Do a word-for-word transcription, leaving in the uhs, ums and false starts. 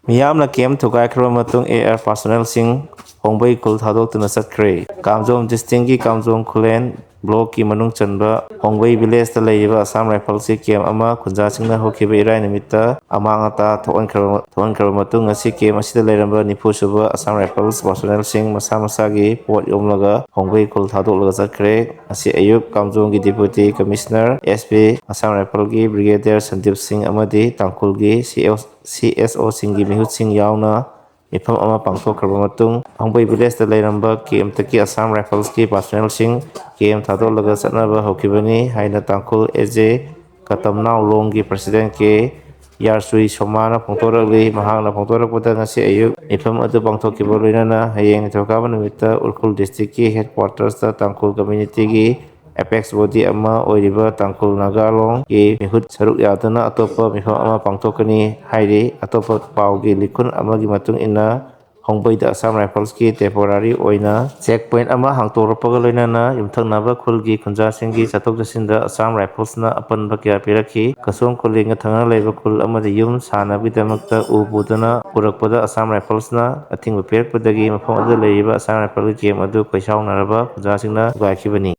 ꯃꯤꯌꯥꯝꯅ ꯀꯦꯝ ꯊꯨꯒꯥꯏꯈ꯭ꯔꯕ ꯃꯇꯨꯡ A R ꯄꯥꯔꯁꯣꯅꯦꯜꯁꯤꯡ ꯍꯣꯡꯕꯩ ꯈꯨꯜ ꯊꯥꯗꯣꯛꯇꯨꯅ ꯆꯠꯈ꯭ꯔꯦ꯫ ꯀꯥꯝꯖꯣꯡ ꯗꯤꯁꯇ꯭ꯔꯤꯛꯀꯤ ꯀꯥꯝꯖꯣꯡ ꯈꯨꯂꯦꯟ ꯕ꯭ꯂꯣꯛꯀꯤ ꯃꯅꯨꯡ ꯆꯟꯕ ꯍꯣꯡꯕꯩ ꯚꯤꯂꯦꯖꯇ ꯂꯩꯔꯤꯕ ꯑꯁꯥꯝ ꯔꯥꯏꯐꯜꯁꯀꯤ ꯀꯦꯝ ꯑꯃ ꯈꯨꯟꯖꯥꯁꯤꯡꯅ ꯍꯧꯈꯤꯕ ꯏꯔꯥꯏ ꯅꯨꯃꯤꯠꯇ ꯑꯃꯥꯡ ꯑꯇꯥ ꯊꯣꯛꯍꯟꯈ꯭ꯔꯕ ꯊꯣꯛꯍꯟꯈ꯭ꯔꯕ ꯃꯇꯨꯡ, ꯉꯁꯤ ꯀꯦꯝ ꯑꯁꯤꯗ ꯂꯩꯔꯝꯕ ꯅꯤꯐꯨ ꯁꯨꯕ ꯑꯁꯥꯝ ꯔꯥꯏꯐꯜꯁ ꯄꯥꯔꯁꯣꯅꯦꯜꯁꯤꯡ ꯃꯁꯥ ꯃꯁꯥꯒꯤ ꯄꯣꯠ ꯌꯣꯝꯂꯒ ꯍꯣꯡꯕꯩ ꯈꯨꯜ ꯊꯥꯗꯣꯛꯂꯒ ꯆꯠꯈ꯭ꯔꯦ꯫ ꯉꯁꯤ ꯑꯌꯨꯛ ꯀꯥꯝꯖꯣꯡꯒꯤ deputy commissioner, S P, Assam ꯔꯥꯏꯐꯜꯒꯤ ꯕ꯭ꯔꯤꯒꯦꯗꯤꯌꯔ ꯁꯟꯗꯤꯞ ꯁꯤꯡ ꯑꯃꯗꯤ ꯇꯥꯡꯈꯨꯜꯒꯤ ꯁꯤ ꯑꯦꯁ ꯑꯣꯁꯤꯡꯒꯤ ꯃꯤꯍꯨꯠꯁꯤꯡ ꯌꯥꯎꯅ ꯃꯤꯐꯝ ꯑꯃ ꯄꯥꯡꯊꯣꯛꯈ꯭ꯔꯕ ꯃꯇꯨꯡ, ꯍꯣꯡꯕꯩ ꯚꯤꯂꯦꯖꯇ ꯂꯩꯔꯝꯕ ꯀꯦꯝꯇꯒꯤ ꯑꯁꯥꯝ ꯔꯥꯏꯐꯜꯁꯀꯤ ꯄꯥꯔꯁꯣꯅꯦꯜꯁꯤꯡ ꯀꯦꯝ ꯊꯥꯗꯣꯛꯂꯒ ꯆꯠꯅꯕ ꯍꯧꯈꯤꯕꯅꯤ ꯍꯥꯏꯅ ꯇꯥꯡꯈꯨꯜ ꯑꯦꯖꯦ ꯀꯇꯝꯅꯥꯎ ꯂꯣꯡꯒꯤ ꯄ꯭ꯔꯁꯤꯗꯦꯟ ꯀꯦ ꯌꯥꯔꯁꯨꯏ ꯁꯣꯃꯥꯅ ꯐꯣꯡꯗꯣꯔꯛꯂꯤ꯫ ꯃꯍꯥꯛꯅ ꯐꯣꯡꯗꯣꯔꯛꯄꯗ, ꯉꯁꯤ ꯑꯌꯨꯛ ꯃꯤꯐꯝ ꯑꯗꯨ ꯄꯥꯡꯊꯣꯛꯈꯤꯕ ꯂꯣꯏꯅꯅ ꯍꯌꯦꯡ ꯅꯤꯡꯊꯧꯀꯥꯕ ꯅꯨꯃꯤꯠꯇ ꯎꯈ꯭ꯔꯨꯜ ꯗꯤꯁꯇ꯭ꯔꯤꯛꯀꯤ ꯍꯦꯗꯀ꯭ꯋꯥꯇꯔꯁꯇ ꯇꯥꯡꯈꯨꯜ ꯀꯝꯃ꯭ꯌꯨꯅꯤꯇꯤꯒꯤ ꯑꯦꯄꯦꯛꯁ ꯕꯣꯗꯤ ꯑꯃ ꯑꯣꯏꯔꯤꯕ ꯇꯥꯡꯈꯨꯜ ꯅꯥꯒꯥ ꯂꯣꯡꯒꯤ ꯃꯤꯍꯨꯠ ꯁꯔꯨꯛ ꯌꯥꯗꯨꯅ ꯑꯇꯣꯞꯄ ꯃꯤꯐꯝ ꯑꯃ ꯄꯥꯡꯊꯣꯛꯀꯅꯤ ꯍꯥꯏꯔꯤ꯫ ꯑꯇꯣꯞꯄ ꯄꯥꯎꯒꯤ ꯂꯤꯈꯨꯟ ꯑꯃꯒꯤ ꯃꯇꯨꯡ ꯏꯟꯅ, ꯍꯣꯡꯕꯩꯗ ꯑꯁꯥꯝ ꯔꯥꯏꯐꯜꯁꯀꯤ ꯇꯦꯝꯄꯣꯔꯥꯔꯤ ꯑꯣꯏꯅ ꯆꯦꯛ ꯄꯣꯏꯟꯠ ꯑꯃ ꯍꯥꯡꯗꯣꯔꯛꯄꯒ ꯂꯣꯏꯅꯅ ꯌꯨꯝꯊꯪꯅꯕ ꯈꯨꯜꯒꯤ ꯈꯨꯟꯖꯥꯁꯤꯡꯒꯤ ꯆꯠꯊꯣꯛ ꯆꯠꯁꯤꯟꯗ ꯑꯁꯥꯝ ꯔꯥꯏꯐꯜꯁꯅ ꯑꯄꯟꯕ ꯀꯌꯥ ꯄꯤꯔꯛꯈꯤ꯫ ꯀꯁꯣꯡ ꯈꯨꯜꯂꯦꯟꯒ ꯊꯪꯅꯅ ꯂꯩꯕ ꯈꯨꯜ ꯑꯃꯗ ꯌꯨꯝ ꯁꯥꯅꯕꯒꯤꯗꯃꯛꯇ ꯎ ꯄꯨꯗꯨꯅ ꯄꯨꯔꯛꯄꯗ ꯑꯁꯥꯝ ꯔꯥꯏꯐꯜꯁꯅ ꯑꯊꯤꯡꯕ ꯄꯤꯔꯛꯄꯗꯒꯤ ꯃꯐꯝ ꯑꯗꯨꯗ ꯂꯩꯔꯤꯕ ꯑꯁꯥꯝ ꯔꯥꯏꯐꯜꯒꯤ ꯀꯦꯝ ꯑꯗꯨ ꯈꯣꯏꯁꯥꯎꯅꯔꯕ ꯈꯨꯟꯖꯥꯁꯤꯡꯅ ꯊꯨꯒꯥꯏꯈꯤꯕꯅꯤ꯫